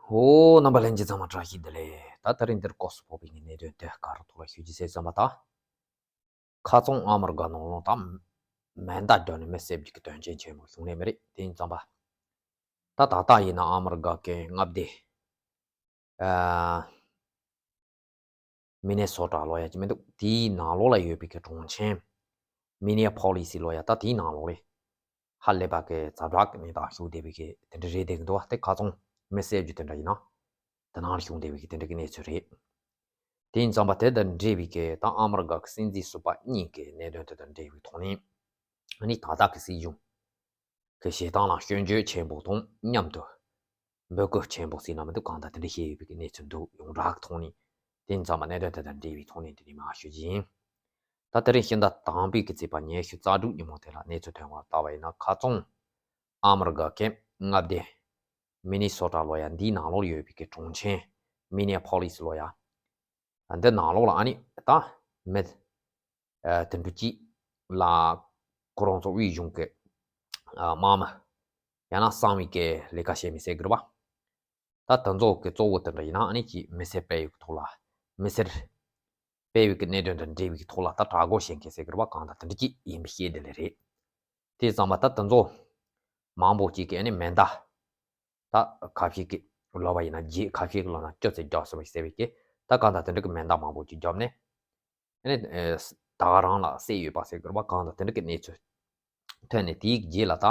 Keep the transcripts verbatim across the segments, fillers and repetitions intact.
ཨོ། རྣམ་པ་ལྷན་རྒྱས་ཚང་མ་བཀྲ་ཤིས་བདེ་ལེགས། ད་དེ་རིང་འདིར་སྐབས་སུ་བབས་པའི་གནད་དོན་དེ་ག་རེ་ཐོག་ལ་ཞུ་རྒྱུ་ཟེར་ཙམ་པ་ད། ཁ་རྩང་ཨ་མི་རི་ཀ་ནང་ལོགས་ད་མེ་མདའ་བརྒྱབ་ནས་མི་བསད་རྒྱུ་གི་དོན་རྐྱེན་ཆེན་པོ་བྱུང་ནས་མི་རེད། དེ་ཡིན་ཙམ་པ། ད་ད་ལྟ་ཡིན་ན་ཨ་མི་རི་ཀ་གི་མངའ་སྡེ། ཨ། མི་ནེ་སོ་ཊ་ལོ་ཡ་ཅི་མི་འདུག་དེའི་ནང་ལོགས་ལ་ཡོད་པའི་གི་གྲོང་ཆེན། མི་ནེ་ཕོ་ལི་སི་ལོ་ཡ། ད་དེའི་ནང་ལོགས་ལས་ཧ་ལས་པ་གི་ཛ་དྲག་གི་གནས་སྟངས་ཤུགས་ལྡན་པའི་གི་དེ་འདྲ་རེད་བསྡད་གི་འདུག་བ། དེ་ཁ་རྩང་མི་བསད་རྒྱུ་དེ་འདྲ་ཡིན་ན། དེ་ནང་ལ་ཤུགས་ལྡན་པའི་གི་དེ་འདྲ་གི་གནས་ཚུལ་རེད། དེ་ཡིན་ཙམ་པ་དེ་དང་འབྲེལ་བའི་གི་ད་ཨ་མི་རི་ཀ་གི་སྲིད་འཛིན་ཟུར་པ་གཉིས་ཀྱི་གནད་དོན་དེ་དང་འབྲེལ་བའི་ཐོག་ནས། ཨ་ནི་ད་ལྟ་གི་སྲིད་གཞུང་གི་བྱེད་སྟངས་ལ་སྐྱོན་བརྗོད་ཆེན་པོ་དང་མཉམ་དུ། འབོད་སྐུལ་ཆེན་པོ་ཟེར་ན་མི་འདུག་གང་ལྟར་དེ་འདྲ་བཤད་ཡོད་པའི་གནས་ཚུལ་འདུག་ཡོངས་གྲགས་ཐོག་ནས། དེ་ཙམ་པ་གནད་དོན་དེ་དང་འབྲེལ་བའི་ཐོག་ནས་འདི་ནས་མར་ཞུ་རྒྱུ་ཡིན། ད་དེ་རིང་ཕྱི་ཟླ་དང་པོའི་གི་ཚེས་པ་ཉི་ཤུ་རྩ་དྲུག་ཉིན་མོ་དེ་ལ་གནས་ཚུལ་ཐོན་པར་བལྟས་པ་ཡིན་ན། ཁ་རྩང་ཨ་མི་རི་ཀ་གི་མངའ་སྡེ་མི་ནི་སོ་ཊ་ལོ་ཡ་འདིའི་ནང་ལོགས་ལ་ཡོད་པའི་གི་གྲོང་ཆེན་མི་ནི་ཕོ་ལི་སི་ལོ་ཡ། འདི་ནང་ལོགས་ལ་ཨ་ནི་ད་མི། ཨ། དེ་འདྲ་ཅིག་ལ་ཁོ་རང་ཚོ་དབུས་གཞུང་གི། ཨ། དམག་མི། ཡང་ན་གསང་བའི་གི་ལས་ཀ་བྱེད་མི་ཟེར་དགོས་རེད་པ། ད་དེ་ཚོ་གི་གཙོ་བོ་དེ་འདྲ་ཡིན་ན་ཨ་ནི་ཅིག་མི་སེར་སྤེལ་ཡུལ་གི་ཐོག་ལ། མི་སེར་སྤེལ་ཡུལ་གི་གནད་དོན་དང་འབྲེལ་བའི་གི་ཐོག་ལ་ད་དྲག་རྒོལ་བྱེད་མཁན་ཟེར་དགོས་རེད་པ། གང་ལྟར་དེ་འདྲ་ཅིག་ཡིན་པའི་ཤེས་བདེ་ལེ་རེད། དེ་ཙམ་པ་ད་དེ་ཚོ་མང་པོ་ཅིག་གིས་ཨ་ནི་མེ་མདའ། ད་ཁ་ཤས་ཀྱིས་ལབ་པ་ཡིན་ན་བརྒྱད། ཁ་ཤས་ཀྱིས་ལབ་ན་བཅུ་ཙམ་བརྒྱབ་སོང་བ་ཟེར་བའི་གི། ད་གང་ལྟར་དེ་འདྲ་གི་མེ་མདའ་མང་པོ་ཅིག་བརྒྱབ་ནས། ཨ་ནི་ད་ག་རང་ལ་བསད་ཡོད་པ་ཟེར་དགོས་རེད་པ། གང་ལྟར་དེ་འདྲ་གི་གནས་ཚུལ་ཐོན་ནས། དེའི་རྗེས་ལ་ད་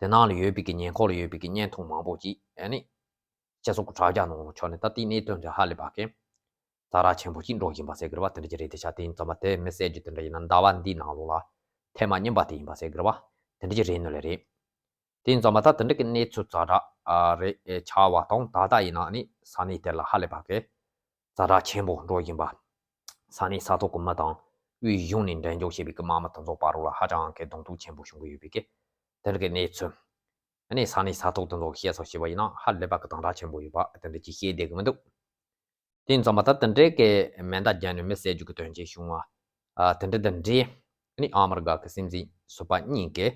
དེ་ནང་ལ་ཡོད་པའི་གི་ཉེ་འཁོར་ལ་ཡོད་པའི་གི་བརྙན་ཐུང་མང་པོ་ཅིག་ཨ་ནི་སྤྱི་ཚོགས་ཀྱི་དྲ་རྒྱ་ནང་ལ་ཁྱབ་ནས། ད་དེའི་གནད་དོན་དེ་ཧ་ལས་པ་གི་ཛ་དྲག་ཆེན་པོ་ཅིག་འགྲོ་བཞིན་པ་ཟེར་དགོས་རེད་པ། དེ་འདྲ་ཅིག་རེད་དེ་ཤག་དེ་ཡིན་ཙམ་པ་དེ་མི་བསད་རྒྱུ་དེ་འདྲ་ཡིན་ན་ཟླ་བ་འདིའི་ནང་ལོགས་ལ་ཐེངས་མ་གཉིས་པ་དེ་ཡིན་པ་ཟེར་དགོས་རེད་པ། དེ་འདྲ་ཅིག་རེད་ནི་ལེ་རེད། དེ་ཡིན་ཙམ་པ་ད་དེ་འདྲ་གི་གནས་ཚུལ་ཛ་དྲག་ཨ་རེད་ཨེ་ཆགས་པ་དང་། ད་ལྟ་ཡིན་ན་ནི་ས་གནས་དེ་ལ་ཧ་ལས་པ་གི་ཛ་དྲག་ཆེན་པོ་འགྲོ་བཞིན་པ། ས་གནས་ས་ཐོག་གི་མི་དང་དབུས་གཞུང་ནས་འབྲེལ་འཇོག་བྱས་པའི་གི་དམག་མི་དེ་ཚོ་བར་ལ་ཧ་ཅང་གི་གདོང་ཐུག་ཆེན་པོ་བྱུང་གི་ཡོད་པའི་གི་དེ་འདྲ་གི་གནས་ཚུལ། ཨ་ནི་ས་གནས་ས་ཐོག་དེ་ཚོ་གི་བཤད་སོགས་བྱས་པ་ཡིན་ན་ཧ་ལས་པ་གི་དམ་དྲག་ཆེན་པོ་ཡོད་པ་དེ་འདྲ་ཅིག་ཤེས་བདེ་གི་མི་འདུག་དེ་ཡིན་ཙམ་པ་ད་དེ་འདྲའི་གི་མེ་མདའ་བརྒྱབ་ནས་མི་བསད་རྒྱུ་གི་དོན་རྐྱེན་བྱུང་བ། ཨ། དེ་འདྲ་དང་འབྲེལ་ནས་ཨ་མི་རི་ཀ་གི་སྲིད་འཛིན་ཟུར་པ་གཉིས་ཀྱིས་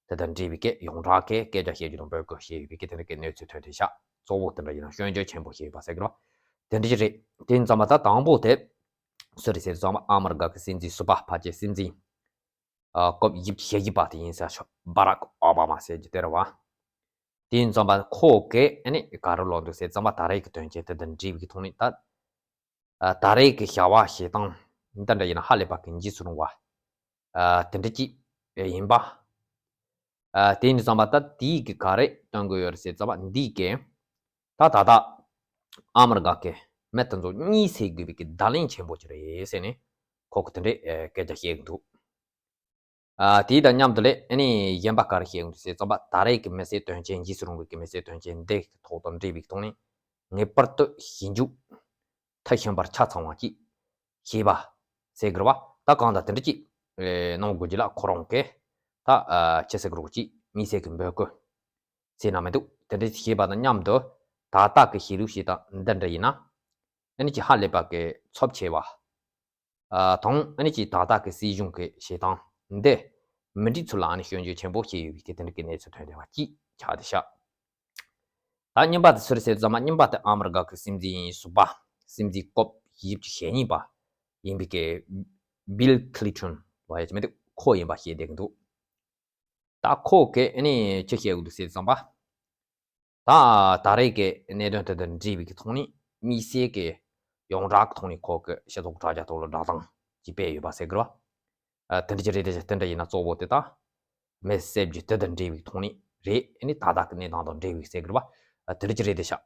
དེ་དང་འབྲེལ་བའི་གི་ཡོངས་གྲགས་ཀྱི་སྐད་ཆ་བཤད་རྒྱུ་དང་འབོད་སྐུལ་བྱས་ཡོད་པའི་གི་དེ་འདྲ་གི་གནས་ཚུལ་ཐོན་བསྡད་ཤག་གཙོ་བོ་དེ་འདྲ་ཡིན་ན་སྐྱོན་བརྗོད་ཆེན་པོ་བྱས་ཡོད་པ་ཟེར་གི་རེད་པ། དེ་འདྲ་ཅིག་རེད། དེ་ཡིན་ཙམ་པ་ད་དང་པོ་དེ་སུ་རེད་ཟེར་ཙམ་པ་ཨ་མི་རི་ཀ་གི་སྲིད་འཛིན་ཟུར་པ་ཕལ་ཆེར་སྲིད་འཛིན། ཨ། སྐབས་བཞི་བཅུ་ཞེ་བཞི་པ་དེ་ཡིན་ས་ཤག་བྷ་རག་ཨོ་བྷ་མ་ཟེར་རྒྱུ་དེ་རེད་པ། དེ་ཡིན་ཙམ་པ་ཁོ་གིས་ཨ་ནི་ག་རེ་ལབ་འདུག་ཟེར་ཙམ་པ་ད་རེས་ཀྱི་དོན་རྐྱེན་དེ་དང་འབྲེལ་བའི་ཐོག་ནས་ད། ཨ། ད་རེས་ཀྱི་བྱ་བ་བྱེད་སྟངས་འདི་འདྲ་ཡིན་ན་ཧ་ལས་པ་གི་འཇིགས་སུ་རུང་བ། ཨ། དེ་འདྲ་ཅིག་ཡིན་པ། ཨ། དེ་ཡིན་ཙམ་པ་ད་དེའི་གི་ག་རེ་སྟོན་གི་ཡོད་རེད་ཟེར་ཙམ་པ་འདི་གི། ད་ད་ལྟ་ཨ་མི་རི་ཀ་གི་མི་དེ་ཚོ་གཉིད་སད་དགོས་པའི་གི་བརྡ་ལན་ཆེན་པོ་ཅིག་རེད་ཟེར་ནས་ཁོ་གིས་དེ་འདྲའི་སྐད་ཆ་བཤད་གི་འདུག་ཨ། དེ་དང་མཉམ་དུ་ལས་ཨ་ནི་གཞན་པ་ག་རེ་བཤད་གི་འདུག་ཟེར་ཙམ་པ་ད་རེས་ཀྱི་མི་བསད་དོན་རྐྱེན་འཇིགས་སུ་རུང་བའི་གི་མི་བསད་དོན་རྐྱེན་འདི་གི་ཐོག་དང་འབྲེལ་བའི་ཐོག་ནས་ངེས་པར་དུ་ཞིབ་འཇུག་མཐིལ་ཕྱིན་པ་ཆ་ཚང་བ་ཅིག་བྱས་པ་ཟེར་གི་རེད་པ། ད་གང་ལྟར་དེ་འདྲ་ཅིག་ཨེ་གནང་དགོས་རྒྱུ་ལ་ཁོ་རང་གིས་ད། ཨ། ཅི་ཟེར་གི་རེད། ཅིག་དམིགས་བསལ་གྱི་འབོད་སྐུལ་ཟེར་ན་མི་འདུག་དེ་འདྲ་ཅིག་བྱས་པ་དང་མཉམ་དུ་ད་ལྟ་གི་གཞི་ལུགས་བྱེད་སྟངས་འདི་འདྲ་ཡིན་ན། ཨ་ནི་ཅིག་ཧ་ལས་པ་གི་ཚབས་ཆེ་བ། ཨ། དང་ཨ་ནི་ཅིག་ད་ལྟ་གི་སྲིད་གཞུང་གི་བྱེད་སྟངས་འདི་མི་འགྲིག་ཚུལ་ལ་ཨ་ནི་སྐྱོན་བརྗོད་ཆེན་པོ་བྱས་ཡོད་པའི་གི་དེ་འདྲ་གི་གནས་ཚུལ་ཐོན་བསྡད་པ་ཅིག་ཆགས་བསྡད་ཤག་ད་གཉིས་པ་དེ་སུ་རེད་ཟེར་ཙམ་པ་གཉིས་པ་དེ་ཨ་མི་རི་ཀ་གི་སྲིད་འཛིན་ཟུར་པ། སྲིད་འཛིན་སྐབས་བཞི་བཅུ་ཞེ་གཉིས་པ་ཡིན་པའི་གི་བྷིལ་ཁི་ལིན་ཊོན་ལབ་ཡ་ཅིག་མི་འདུག་ཁོ་ཡིན་པ་ཤེས་བསྡད་གི་འདུག་ད་ཁོ་གིས་ཨ་ནི་ཅི་བཤད་གི་འདུག་ཟེར་ཙམ་པ། ད་ད་རེས་ཀྱི་གནད་དོན་དེ་དང་འབྲེལ་བའི་གི་ཐོག་ནས་དམིགས་བསལ་གྱི་ཡོངས་གྲགས་ཀྱི་ཐོག་ནས་ཁོ་གིས་སྤྱི་ཚོགས་དྲ་རྒྱ་ཐོག་ལ་བསྒྲགས་གཏམ་ཅིག་སྤེལ་ཡོད་པ་ཟེར་གི་རེད་པ། ཨ། དེ་འདྲ་ཅིག་རེད་དེ། དེ་འདྲ་ཡིན་ན་གཙོ་བོ་དེ་ད་མི་བསད་རྒྱུ་དེ་དང་འབྲེལ་བའི་ཐོག་ནས་རེད། ཨ་ནི་ད་ལྟ་གི་གནས་སྟངས་དང་འབྲེལ་བའི་ཟེར་གི་རེད་པ། ཨ། དེ་འདྲ་ཅིག་རེད་དེ་ཤག་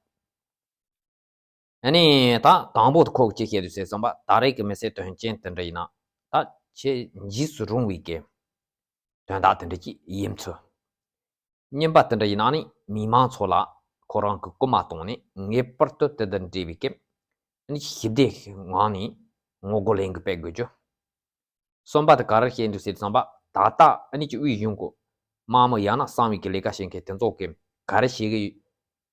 ཨ་ནི་ད་དང་པོ་དེ་ཁོ་གིས་ཅི་བཤད་འདུག་ཟེར་ཙམ་པ། ད་རེས་ཀྱི་མི་བསད་དོན་རྐྱེན་དེ་འདྲ་ཡིན་ན་ད་ཆེས་འཇིགས་སུ་རུང་བའི་གི་དོན་དག་དེ་འདྲ་ཅིག་ཡིན་ཚུལ། གཉིས་པ་དེ་འདྲ་ཡིན་ན་ནི་མི་མང་ཚོ་ལ་ཁོ་རང་གི་སྐུལ་མ་བཏང་ནས་ངེས་པར་དུ་དེ་དང་འབྲེལ་བའི་གི་ཨ་ནི་ཞི་བདེའི་ངང་ནས་ངོ་རྒོལ་ལས་འགུལ་སྤེལ་དགོས་རྒྱུ། གསུམ་པ་དེ་ག་རེ་བཤད་འདུག་ཟེར་ཙམ་པ། ད་ལྟ་ཨ་ནི་ཅིག་དབུས་གཞུང་གི་དམག་མི་ཡང་ན་གསང་བའི་གི་ལས་ཀ་བྱེད་མཁན་དེ་ཚོ་གིས་ག་རེ་བྱེད་གི།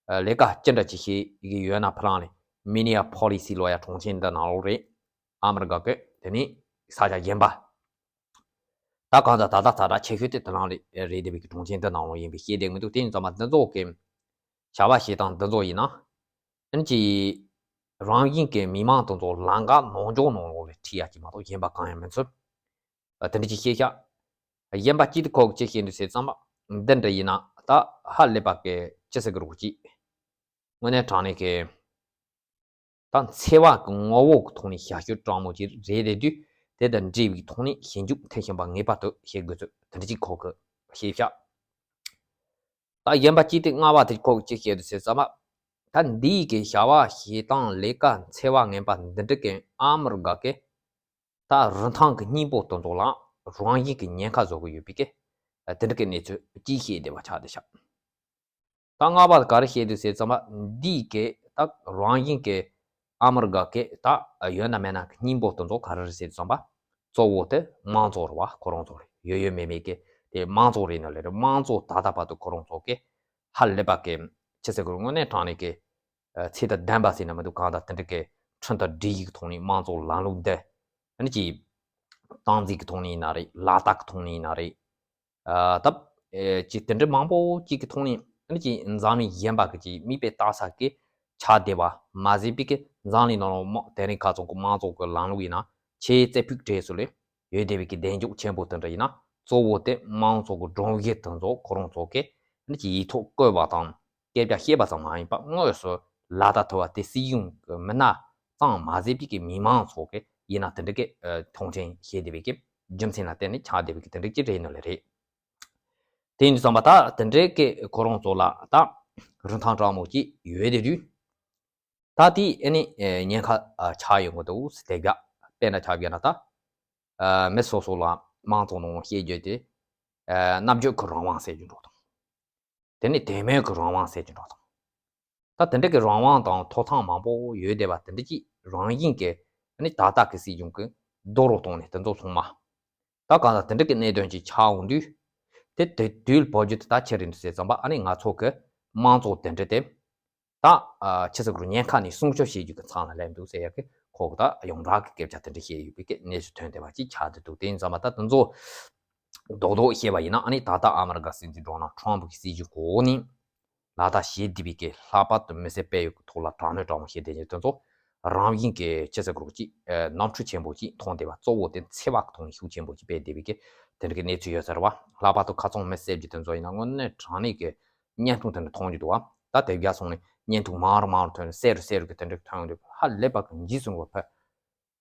ཨ། ལས་ཀ་ཅི་འདྲ་ཅིག་བྱེད་གི་ཡོད་ན་ཕ་རང་ལས་མི་ནི་ཡ་ཕོ་ལི་སི་ལབ་ཡ་གྲོང་ཆེན་འདི་ནང་ལོགས་རེད། ཨ་མི་རི་ཀ་གི་དེ་ནས་ས་ཆ་གཞན་པ། ད་གང་ལྟར་ད་ལྟ་ཛ་དྲག་ཆེ་ཤོས་དེ་དེ་རང་རེད། རེད་བསྡད་པའི་གི་གྲོང་ཆེན་འདི་ནང་ལོགས་ཡིན་པའི་ཤེས་བསྡད་མི་འདུག་དེ་ཡིན་ཙམ་པ་འདི་ཚོ་གིས་ བྱ་བ་བྱེད་སྟངས་འདི་ཚོ་ཡིན་ན། ཨ་ནི་ཅིག་རང་བཞིན་གྱི་མི་མང་དེ་ཚོ་ལམ་ཀ་ནང་འཇོག་ནང་ལོགས་ལ་ཁྲིད་ཡ་ཅིག་མ་གཏོགས་གཞན་པ་གང་ཡང་མི་འཚོལ། ཨ་དེ་འདྲ་ཅིག་བཤད་ཤག་གཞན་པ་ཅིག་དེ་ཁོ་གི་ཅི་བཤད་འདུག་ཟེར་ཙམ་པ། འདི་འདྲ་ཡིན་ན་ད་ཧ་ལས་པ་གི་ཅི་ཟེར་གི་རེད་གོ་ཅིག་དངོས་གནས་དྲང་གནས་ཀྱི། ད་འཚེ་བ་གི་ངོ་བོ་གི་ཐོག་ནས་ཞབས་ཞུ་དྲང་མོ་ཅིག་རེད་དེ་དུས། དེ་དང་འབྲེལ་བའི་ཐོག་ནས་ཞིབ་འཇུག་མཐིལ་ཕྱིན་པ་ངེས་པར་དུ་བྱེད་དགོས་ཚུལ་དེ་འདྲ་ཅིག་ཁོ་གི་བཤད་ཤག་ད་གཞན་པ་ཅིག་དེ་ལྔ་པ་དེ་ཁོ་གི་ཅི་བཤད་འདུག་ཟེར་ཙམ་པ། ད་འདིའི་གི་བྱ་བ་བྱེད་སྟངས་ལས་ཀ་འཚེ་བ་ངན་པ་འདི་འདྲ་གི་ཨ་མི་རི་ཀ་གི་ད་རིན་ཐང་གི་སྙིང་པོ་དེ་ཚོ་ལ་རང་བཞིན་གྱི་ཉེན་ཁ་བཟོ་གི་ཡོད་པའི་གི་དེ་འདྲ་གི་གནས་ཚུལ་ཅིག་བཤད་བསྡད་པ་ཆགས་བསྡད་ཤག་ད་ལྔ་པ་དེ་ག་རེ་བཤད་འདུག་ཟེར་ཙམ་པ། འདིའི་གི་ད་རང་བཞིན་གྱི་ཨ་མི་རི་ཀ་གི་ད་ཡོད་ན་མེད་ན་གི་སྙིང་པོ་དེ་ཚོ་ག་རེ་རེད་ཟེར་ཙམ་པ། གཙོ་བོ་དེ་མང་གཙོ་རེད་བ། ཁོ་རང་ཚོ་རེད། ཡོད་ཡོད་མེད་མེད་གི་དེ་མང་གཙོ་རེད་ནོ་ལེ་རེད། མང་གཙོ་ད་ལྟ་བར་དུ་ཁོ་རང་ཚོ་གི་ཧ་ལས་པ་གི་ཅི་ཟེར་དགོས་རེད། དངོས་གནས་དྲང་གནས་གི་ཨ་ཚད་དང་ལྡན་པ་ཟེར་ན་མི་འདུག་གང་ལྟར་དེ་འདྲ་གི་ཁྲིམས་དང་སྒྲིག་གཞི་གི་ཐོག་ནས་མང་གཙོ་ལམ་ལུགས་འདི། ཨ་ནི་ཅིག་སྟངས་འཛིན་གི་ཐོག་ནས་ཡིན་ན་རེད། ལག་བསྟར་གི་ཐོག་ནས་ཡིན་ན་རེད། ཨ་ད་ཨེ་ཅིག་དེ་འདྲ་མང་པོ་ཅིག་གི་ཐོག་ནས་ཨ་ནི་ཅིག་འཛམ་གླིང་གཞན་པ་གི་ཅིག་མིག་དཔེ་ལྟ་ས་གི་ཆགས་བསྡད་པ་མ་ཟད་པའི་གི་འཛམ་གླིང་ནང་ལ་དམག་དེ་རིང་ཁ་ཚང་གི་མང་གཙོ་གི་ལམ་ལུགས་ཡིན་ན་ཆེས་རྩེ་ཕུད་གྲས་སུ་ལས་ཡོད་བསྡད་པའི་གི་གདེང་འཇོག་ཆེན་པོ་དེ་འདྲ་ཡིན་ན། གཙོ་བོ་དེ་མང་གཙོ་གི་སྒྲོམ་གཞི་དེ་ཚོ་ཁོ་རང་ཚོ་གི་ཨ་ནི་ཅིག་ཡིག་ཐོག་བཀོད་པ་དང་སྐད་ཆ་བཤད་པ་ཙམ་མ་ཡིན་པ་དངོས་སུ་ལག་བསྟར་ཐུབ་པ་དེ་སྲིད་གཞུང་གི་མི་སྣ་ཙམ་མ་ཟད་པའི་གི་མི་མང་ཚོ་གི་ཡིན་ན་དེ་འདྲ་གི་ཨ་མཐོང་ཆེན་བྱེད་བསྡད་པའི་གི་རྒྱུ་མཚན་ལ་བརྟེན་ནས་ཆགས་བསྡད་པའི་གི་དེ་འདྲ་གི་རེད་ནོ་ལེ་རེད། དེ་ཡིན་དུས་ཙམ་པ་ད་དེ་འདྲའི་གི་ཁོ་རང་ཚོ་ལ་ད་རིན་ཐང་དྲག་མོ་ཅིག་ཡོད་བསྡད་དུས། ད་དེ་ཨ་ནི་ཨེ་ཉེན་ཁ་ཨ་ཆགས་ཡོང་གི་འདུག་ཟེར་དེ་ག་དཔེར་ན་ཆ་བཞག་ན་ད། ཨ་མི་སོ་སོ་ལ་མང་གཙོ་ནང་བཤད་རྒྱུ་དེ། ཨ་རྣམ་དཔྱོད་ཀྱི་རང་དབང་ཟེར་རྒྱུ་འདྲ་དང་། དེ་ནས་དད་མོས་ཀྱི་རང་དབང་ཟེར་རྒྱུ་འདྲ་དང་། ད་དེ་འདྲ་གི་རང་དབང་དང་ཐོབ་ཐང་མང་པོ་ཡོད་བསྡད་པ་དེ་འདྲ་ཅིག་རང་བཞིན་གྱིས་ཨ་ནི་ད་ལྟ་གི་སྲིད་གཞུང་གིས་རྡོག་རོལ་བཏང་ནས་དེ་ཚོ་ཚང་མ། ད་གང་ལྟར་དེ་འདྲ་གི་གནད་དོན་ཅིག་ཆགས་འོང་དུས། དེ་དེ་དུས་བབ་རྒྱུ་དེ་ད་ཆི་རེད་འདུག་ཟེར་ཙམ་པ། ཨ་ནི་ང་ཚོ་གི་མང་གཙོ་དེ་འདྲ་དེ། ད་ཨ་ཆི་ཟེར་དགོས་རེད། ཉེན་ཁ་ནས་སྲུང་སྐྱོབ་བྱེད་རྒྱུ་གི་མཚམས་ལ་སླེབས་འདུག་ཟེར་ཡ་གི་ཁོ་གི་ད་ཡོངས་གྲགས་ཀྱི་སྐད་ཆ་དེ་འདྲ་བཤད་ཡོད་པའི་གི་གནས་ཚུལ་ཐོན་བསྡད་པ་ཅིག་ཆགས་བསྡད་འདུག་དེ་ཡིན་ཙམ་པ་ད་དེ་ཚོ་རྡོག་རྡོག་བཤད་པ་ཡིན་ན། ཨ་ནི་ད་ལྟ་ཨ་མི་རི་ཀ་སྲིད་འཛིན་ཌོ་ནལ་ཊམ་གི་སྲིད་གཞུང་འོག་ནས་ལག་བསྟར་བྱེད་བསྡད་པའི་གི་ལྷག་པར་དུ་མི་སེར་སྤེལ་ཡུལ་གི་ཐོག་ལ་དྲག་གནོན་དྲག་མོ་བྱེད་བསྡད་རྒྱུ་དེ་ཚོ་རང་བཞིན་གྱི་ཆི་ཟེར་དགོས་རེད། ཅིག་ཨ་ནོར་འཁྲུལ་ཆེན་པོ་ཅིག་མཐོང་བསྡད་པ། གཙོ་བོ་དེ་འཚེ་བ་གི་ཐོག་ནས་ཤུགས་ཆེན་པོ་ཅིག་སྤེལ་བསྡད་པའི་གི་དེ་འདྲ་གི་གནས་ཚུལ་ཡོད་ས་རེད་བ། ལྷག་པར་དུ་ཁ་ཚང་མི་བསད་རྒྱུ་དེ་ཚོ་ཡིན་ན་དངོས་གནས་དྲང་གནས་གི་བརྙན་ཐུང་དེ་འདྲ་མཐོང་རྒྱུ་འདུག་བ། ད་དེབ་རྒྱ་སོང་ནས་བརྙན་ཐུང་མང་རུ་མང་རུ་ཐོན་ནས་གསལ་རུ་གསལ་རུ་གི་དེ་འདྲ་ཐོན་འདུག་ཧ་ལས་པ་གི་འཇིགས་སུ་རུང་བ་ཕོད།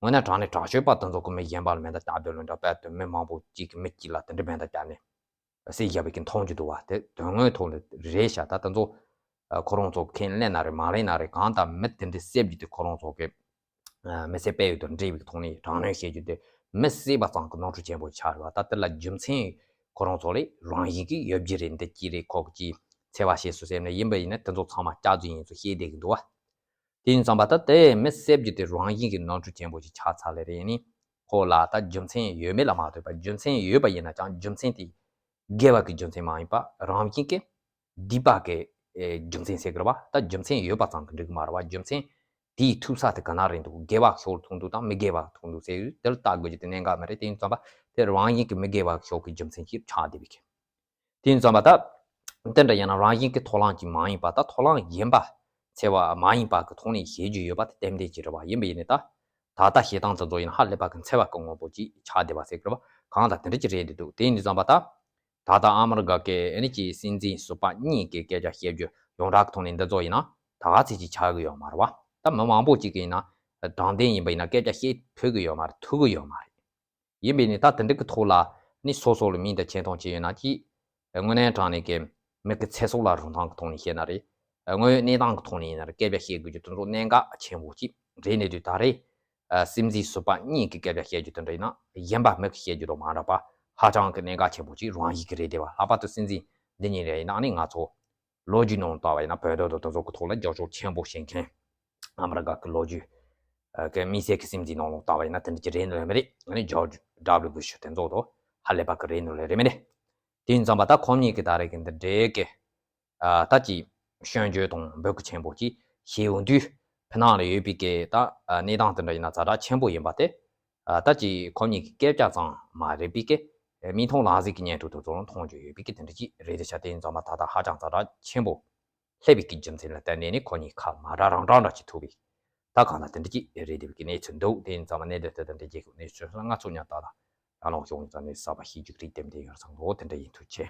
དངོས་གནས་དྲང་གནས་དྲག་ཤོས་པ་དེ་ཚོ་གི་མི་གཞན་པ་ལ་མེ་མདའ་བརྒྱབ་སྡོད་ལུགས་འདྲ། དཔེ་དེ་མི་མང་པོ་གཅིག་གི་མི་གཅིག་ལ་དེ་འདྲ་མེ་མདའ་བརྒྱབ་ནས་བསད་བཞག་པའི་གི་མཐོང་རྒྱུ་འདུག་བ། དེ་དོན་དངོས་ཐོག་ནས་རེད་ཤག་ད་དེ་ཚོ་ཁོ་རང་ཚོ་ཁས་ལེན་ན་རེད་མ་ལེན་ན་རེད། གང་ལྟར་མི་དེ་འདྲ་བསད་རྒྱུ་དེ་ཁོ་རང་ཚོ་གི་ཨ་མི་སེར་སྤེལ་ཡུལ་དང་འབྲེལ་བའི་ཐོག་ནས་དྲག་གནོན་བྱེད་རྒྱུ་དེ་མི་བསད་པ་ཙམ་གྱི་ནོར་འཁྲུལ་ཆེན་པོ་ཆགས་རེད་བ། ད་དེ་ལ་རྒྱུ་མཚན་ཁོ་རང་ཚོ་ལས་རང་བཞིན་གྱིས་ཡོད་རྒྱུ་རེད། འདི་གཅིག་རེད། ཁོ་གཅིག་འཚེ་བ་བྱས་སོང་ཟེར་ནས་ཡིན་པ་ཡིན་ན་དེ་ཚོ་ཚང་མ་སྐྱག་རྫུན་ཡིན་ཚུལ་བཤད་བསྡད་ཀྱི་འདུག་བ། དེ་ཡིན་ཙང་པ་ད་དེ་མི་བསད་རྒྱུ་དེ་རང་བཞིན་གྱིས་ནོར་འཁྲུལ་ཆེན་པོ་ཞིག་ཆགས་ཚར་ལེ་རེད། ཡིན་ནི་ཁོ་ལ་ད་རྒྱུ་མཚན་ཡོད་མེད་ལ་མ་ལྟོས་པར་རྒྱུ་མཚན་ཡོད་པ་ཡིན་ན་ཀྱང་རྒྱུ་མཚན་དེ་དགེ་བ་གི་རྒྱུ་མཚན་མ་ཡིན་པ་རང་བཞིན་གྱིས་སྡིག་པ་གི་ཨེ་རྒྱུ་མཚན་ཟེར་གི་རེད་བ། ད་རྒྱུ་མཚན་ཡོད་པ་ཙམ་གྱིས་འགྲིག་གི་མ་རེད་བ། རྒྱུ་མཚན་དེའི་ཐུག་ས་དེ་ག་ན་རེད་འདུག་དགེ་བ་ཕྱོགས་ལ་ཐུག་འདུག་དང་མི་དགེ་བ་ཐུག་འདུག་ཟེར་དེ་ལ་ལྟ་དགོས་རྒྱུ་དེ་གནད་འགག་མ་རེད། དེ་ཡིན་ཙང་པ་དེ་རང་བཞིན་གྱིས་མི་དགེ་བ་ཕྱོགས་ཀྱི་རྒྱུ་མཚན་ཞིག་ཆགས་བསྡད་པའི་གི། དེ་ཡིན་ཙང་པ་ད་དེ་འདྲ་ཡིན་ན་རང་བཞིན་གྱི་ཐོབ་ལམ་ཅིག་མ་ཡིན་པ། ད་ཐོབ་ལམ་གཞན་པ་འཚེ་བ་མ་ཡིན་པ་གི་ཐོག་ནས་བྱེད་རྒྱུ་ཡོད་པ་དེ་ཏན་ཏན་ཅིག་རེད་བ། ཡིན་པ་ཡིན་ནི་ད་ད་ལྟ་བྱེད་སྟངས་དེ་ཚོ་ཡིན་ན་ཧ་ལས་པ་གི་འཚེ་བ་གི་དངོས་པོ་ཅིག་ཆགས་བསྡད་པ་ཟེར་གི་རེད་བ། གང་ལྟར་དེ་འདྲ་ཅིག་རེད་འདུག་དེ་ཡིན་དུས་ཙང་པ་ད། ད་ལྟ་ཨ་མི་རི་ཀ་གི་ཨ་ནི་ཅིག་སྲིད་འཛིན་ཟུར་པ་གཉིས་ཀྱི་སྐད་ཆ་བཤད་རྒྱུ་ཡོངས་གྲགས་ཀྱི་ཐོག་ནས་འདི་ཚོ་ཡིན་ན་ད་ག་ཚོད་ཅིག་ཆགས་ཀྱི་ཡོད་མ་རེད་བ། ད་མི་མང་པོ་ཅིག་གིས་ཡིན་ན་དྲང་བདེན་ཡིན་པ་ཡིན་ན་སྐད་ཆ་བཤད་ཕོད་ཀྱི་ཡོད་མ་རེད། ཐུབ་ཀྱི་ཡོད་མ་རེད། ཡིན་པས་ནི་ད་དེ་འདྲ་གི་ཐོག་ལ་ནི་སོ་སོ་ལ་མིང་དང་ཆེ་མཐོང་ཅི་ཡོད་ན་ཅི། དངོས་གནས་དྲང་གནས་ཀྱི་མི་གི་ཚེ་སྲོག་ལ་རིན་ཐང་གི་ཐོག་ནས་བཤད་ན་རེད། དངོས་ཡོད་གནས་སྟངས་ཀྱི་ཐོག་ནས་ཡིན་ན་རེད། སྐད་ཆ་བཤད་དགོས་རྒྱུ་དེ་ཚོ་གནད་འགག་ཆེན་པོ་ཅིག་རེད་ནས་དུས་ད་རེད། སྲིད་འཛིན་ཟུར་པ་གཉིས་ཀྱི་སྐད་ཆ་བཤད་རྒྱུ་དེ་འདྲ་ཡིན་ན་གཞན་པ་མི་གི་བཤད་རྒྱུ་དང་མ་འདྲ་བ་ཧ་ཅང་གི་གནད་འགག་ཆེན་པོ་ཅིག་རང་བཞིན་གྱི་རེད་བསྡད་པ། ལྷག་པར་དུ་སྲིད་འཛིན་འདི་གཉིས་རེད་ཡིན་ན་ནི་ང་ཚོ་ལོ་རྒྱུས་ནང་ལ་ལྟ་བ་ཡིན་ན་བོད་དོན་དེ་ཚོ་གི་ཐོག་ལ་རྒྱབ་སྐྱོར་ཆེན་པོ་བྱེད་མཁན་ཨ་མི་རི་ཀ་གི་ལོ་རྒྱུས་ཀྱི་དམིགས་བསལ་གྱི་སྲིད་འཛིན་ནང་ལ་ལྟ་བ་ཡིན་ན་དེ་འདྲ་ཅིག་རེད་ནོ་ལེ་མི་རེད། ཨ་ནི་ཇོརྗ་ཌབ་ལུ་བུ་ཤི་དེ་ཚོ་དང་ཧ་ལས་པ་གི་རེད་ནོ་ལེ་རེད་མི་རེད། དེ་ཡིན་ཙང་པ་ད་ཁོང་གཉིས་ཀྱི་ད་རེས་ཀྱི་འདི་འདྲའི་གི་ཨ་ད་ཅིག་སྐྱོན་བརྗོད་དང་འབོད་སྐུལ་ཆེན་པོ་ཅིག་བྱེད་ཡོང་དུས་ཕི་ནང་ལ་ཡོད་པའི་གི་ད་གནས་སྟངས་དེ་འདྲ་ཡིན་ན་ཛ་དྲག་ཆེན་པོ་ཡིན་པ་དེ། ཨ་ད་ཅིག་ཁོང་གཉིས་ཀྱི་སྐད་ཆ་ཙམ་མ་རེད་པའི་གི་མིག་མཐོང་ལག་ཟིན་གྱི་བརྙན་ཐུང་དེ་ཚོ་ལ་མཐོང་རྒྱུ་ཡོད་པའི་གི་དེ་འདྲ་ཅིག་རེད་དེ་ཤ། དེ་ཡིན་ཙང་པ་ད་ལྟ་ཧ་ཅང་ཛ་དྲག་ཆེན་པོ་ སླེབས་པའི་གི་རྒྱུ་མཚན་ལ་བརྟེན་ནས་ནི་ཁོ་གཉིས་ཁ་མ་ར་རང་རང་འདྲ་ཅིག་ཐུག་པའི། ད་གང་ལ་དེ་འདྲ་ཅིག་རེད་བསྡད་པའི་གི་གནས་ཚུལ་འདུག་དེ་ཡིན་ཙང་མ་གནས་དེ་ལྟ་དེ་འདྲ་ཅིག་གནས་ཚུལ་ལ་ང་ཚོ་ཉག་ཏག་ཏག་རང་ལོག་ཤོག་ཡིན་ཙང་ནི་གསར་པ་ཤེས་རྒྱུག་རིགས་དེ་འདྲ་ཡོད་ཙང་ལོ་དེ་འདྲ་ཡིན་ཐུགས་ཆེ།